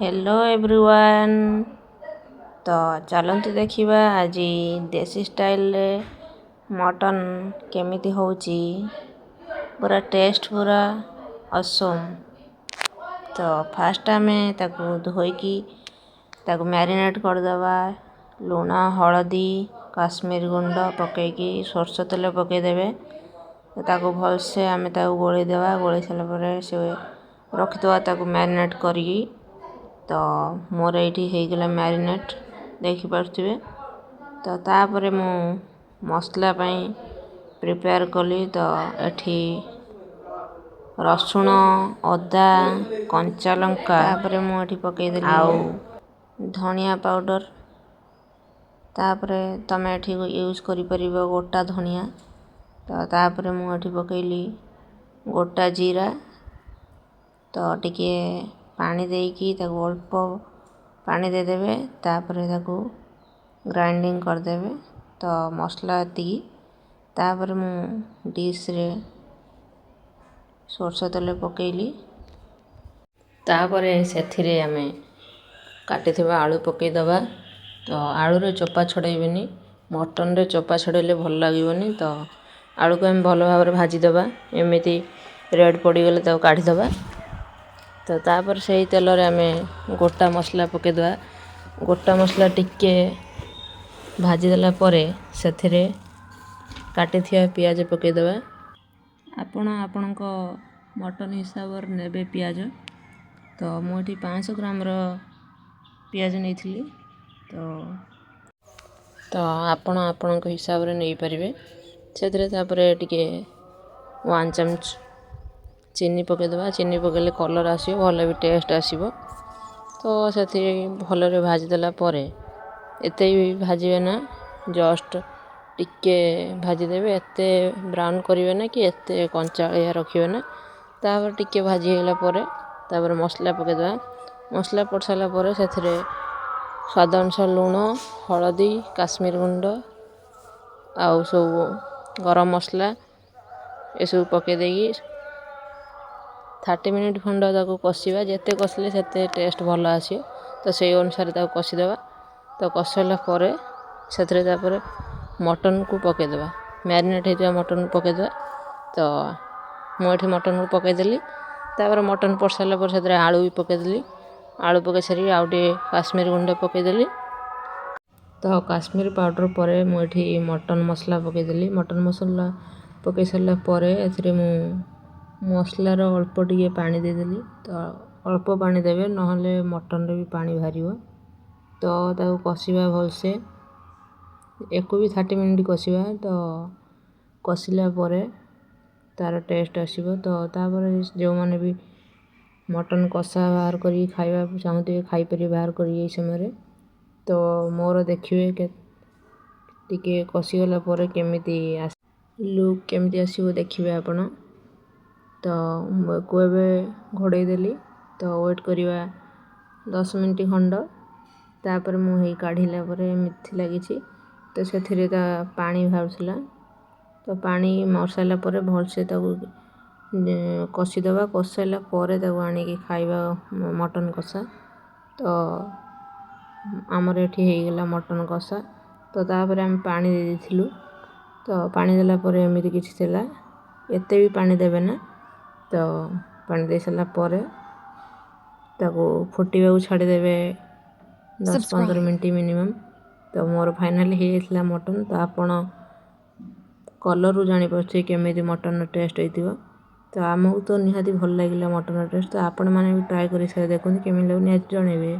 Hello everyone. ତ ଚାଲନ୍ତୁ ଦେଖିବା ଆଜି ଦେଶୀ ଷ୍ଟାଇଲରେ ମଟନ୍ କେମିତି ହେଉଛି। ପୁରା ଟେଷ୍ଟ ପୁରା ଅସମ୍। ତ ଫାଷ୍ଟ ଆମେ ତାକୁ ଧୋଇକି ତାକୁ ମ୍ୟାରିନେଟ୍ କରିଦେବା। ଲୁଣ, ହଳଦୀ, କାଶ୍ମୀର ଗୁଣ୍ଡ ପକାଇକି ସୋରିଷ ତେଲ ପକାଇଦେବେ। ତାକୁ ଭଲସେ ଆମେ ତାକୁ ଗୋଳେଇ ଦେବା। ଗୋଳେଇ ସାରିଲା ପରେ ସେ ରଖିଦେବା ତାକୁ ମ୍ୟାରିନେଟ୍ କରିକି। ତ ମୋର ଏଇଠି ହେଇଗଲା ମ୍ୟାରିନେଟ୍, ଦେଖିପାରୁଥିବେ। ତ ତାପରେ ମୁଁ ମସଲା ପାଇଁ ପ୍ରିପେୟାର କଲି। ତ ଏଠି ରସୁଣ, ଅଦା, କଞ୍ଚା ଲଙ୍କା, ତାପରେ ମୁଁ ଏଠି ପକାଇଦେଲି ଆଉ ଧନିଆ ପାଉଡ଼ର। ତାପରେ ତୁମେ ଏଠି ୟୁଜ୍ କରିପାରିବ ଗୋଟା ଧନିଆ। ତ ତାପରେ ମୁଁ ଏଠି ପକାଇଲି ଗୋଟା ଜିରା। ତ ଟିକିଏ ପାଣି ଦେଇକି ତାକୁ ଅଳ୍ପ ପାଣି ଦେଇଦେବେ, ତାପରେ ତାକୁ ଗ୍ରାଇଣ୍ଡିଙ୍ଗ କରିଦେବେ। ତ ମସଲା ଏତିକି। ତାପରେ ମୁଁ ଡିସ୍ରେ ସୋରିଷ ତେଲ ପକାଇଲି। ତାପରେ ସେଥିରେ ଆମେ କାଟିଥିବା ଆଳୁ ପକାଇଦେବା। ତ ଆଳୁରେ ଚୋପା ଛଡ଼େଇବେନି, ମଟନରେ ଚୋପା ଛଡ଼େଇଲେ ଭଲ ଲାଗିବନି। ତ ଆଳୁକୁ ଆମେ ଭଲ ଭାବରେ ଭାଜିଦେବା। ଏମିତି ରେଡ଼୍ ପଡ଼ିଗଲେ ତାକୁ କାଢ଼ିଦେବା। ତ ତାପରେ ସେଇ ତେଲରେ ଆମେ ଗୋଟା ମସଲା ପକାଇଦେବା। ଗୋଟା ମସଲା ଟିକେ ଭାଜିଦେଲା ପରେ ସେଥିରେ କାଟିଥିବା ପିଆଜ ପକାଇଦେବା। ଆପଣ ଆପଣଙ୍କ ମଟନ୍ ହିସାବରେ ନେବେ ପିଆଜ। ତ ମୁଁ ଏଠି 500 ଗ୍ରାମର ପିଆଜ ନେଇଥିଲି। ତ ଆପଣ ଆପଣଙ୍କ ହିସାବରେ ନେଇପାରିବେ। ସେଥିରେ ତାପରେ ଟିକେ 1 ଚାମଚ ଚିନି ପକାଇଦେବା। ଚିନି ପକାଇଲେ କଲର୍ ଆସିବ, ଭଲ ବି ଟେଷ୍ଟ ଆସିବ। ତ ସେଥିରେ ଭଲରେ ଭାଜିଦେଲା ପରେ, ଏତେ ବି ଭାଜିବେ ନା, ଜଷ୍ଟ ଟିକେ ଭାଜିଦେବେ। ଏତେ ବ୍ରାଉନ୍ କରିବେ ନା କି ଏତେ କଞ୍ଚାଳିଆ ରଖିବେ ନା। ତାପରେ ଟିକେ ଭାଜି ହେଇଗଲା ପରେ ତାପରେ ମସଲା ପକାଇଦେବା। ମସଲା ପଡ଼ି ସାରିଲା ପରେ ସେଥିରେ ସ୍ୱାଦ ଅନୁସାରେ ଲୁଣ, ହଳଦୀ, କାଶ୍ମୀର ଗୁଣ୍ଡ ଆଉ ସବୁ ଗରମ ମସଲା ଏସବୁ ପକାଇ ଦେଇକି 30 ମିନିଟ୍ ଖଣ୍ଡ ତାକୁ କଷିବା। ଯେତେ କଷିଲେ ସେତେ ଟେଷ୍ଟ ଭଲ ଆସିବ। ତ ସେଇ ଅନୁସାରେ ତାକୁ କଷିଦେବା। ତ କଷିଲା ପରେ ସେଥିରେ ତାପରେ ମଟନ୍କୁ ପକାଇଦେବା। ମ୍ୟାରିନେଟ୍ ହେଇଥିବା ମଟନ୍କୁ ପକାଇଦେବା। ତ ମୁଁ ଏଠି ମଟନ୍କୁ ପକାଇଦେଲି। ତାପରେ ମଟନ୍ ପଡ଼ି ସାରିଲା ପରେ ସେଥିରେ ଆଳୁ ବି ପକାଇଦେଲି। ଆଳୁ ପକାଇ ସାରିକି ଆଉ ଟିକେ କାଶ୍ମୀର ଗୁଣ୍ଡ ପକାଇଦେଲି। ତ କାଶ୍ମୀର ପାଉଡ଼ର ପରେ ମୁଁ ଏଠି ମଟନ୍ ମସଲା ପକାଇଦେଲି। ମଟନ୍ ମସଲା ପକାଇ ସାରିଲା ପରେ ଏଥିରେ ମୁଁ ମସଲାର ଅଳ୍ପ ଟିକେ ପାଣି ଦେଇଦେଲି। ତ ଅଳ୍ପ ପାଣି ଦେବେ, ନହେଲେ ମଟନ୍ରେ ବି ପାଣି ବାହାରିବ। ତ ତାକୁ କଷିବା ଭଲସେ, ୟାକୁ ବି 30 ମିନିଟ୍ କଷିବା। ତ କଷିଲା ପରେ ତା'ର ଟେଷ୍ଟ ଆସିବ। ତ ତାପରେ ଯେଉଁମାନେ ବି ମଟନ୍ କଷା ବାହାର କରିକି ଖାଇବାକୁ ଚାହୁଁଥିବେ, ଖାଇପାରିବେ ବାହାର କରିକି ଏଇ ସମୟରେ। ତ ମୋର ଦେଖିବେ ଟିକେ କଷିଗଲା ପରେ କେମିତି ଲୁକ୍ କେମିତି ଆସିବ ଦେଖିବେ ଆପଣ। ତ ମୁଁ ୟାକୁ ଏବେ ଘୋଡ଼େଇ ଦେଲି। ତ ୱେଟ୍ କରିବା 10 ମିନିଟ୍ ଖଣ୍ଡ। ତାପରେ ମୁଁ ହେଇ କାଢ଼ିଲା ପରେ ଏମିତି ଥିଲା କିଛି। ତ ସେଥିରେ ତା ପାଣି ବାହାରୁଥିଲା। ତ ପାଣି ମରି ସାରିଲା ପରେ ଭଲସେ ତାକୁ କଷିଦେବା। କଷି ସାରିଲା ପରେ ତାକୁ ଆଣିକି ଖାଇବା ମଟନ୍ କଷା। ତ ଆମର ଏଠି ହେଇଗଲା ମଟନ୍ କଷା। ତ ତାପରେ ଆମେ ପାଣି ଦେଇ ଦେଇଥିଲୁ। ତ ପାଣି ଦେଲା ପରେ ଏମିତି କିଛି ଥିଲା। ଏତେ ବି ପାଣି ଦେବେ ନା। ତ ପାଣି ଦେଇ ସାରିଲା ପରେ ତାକୁ ଫୁଟିବାକୁ ଛାଡ଼ିଦେବେ 10-15 Subscribe. Minute minimum. ତ ମୋର ଫାଇନାଲି ହେଇଯାଇଥିଲା ମଟନ୍। ତ ଆପଣ କଲର୍ରୁ ଜାଣିପାରୁଥିବେ କେମିତି ମଟନ୍ର ଟେଷ୍ଟ ହେଇଥିବ। ତ ଆମକୁ ତ ନିହାତି ଭଲ ଲାଗିଲା ମଟନ୍ର ଟେଷ୍ଟ। ତ ଆପଣମାନେ ବି ଟ୍ରାଏ କରି ସାରି ଦେଖନ୍ତୁ କେମିତି ଲାଗେ, ନିହାତି ଜଣାଇବେ।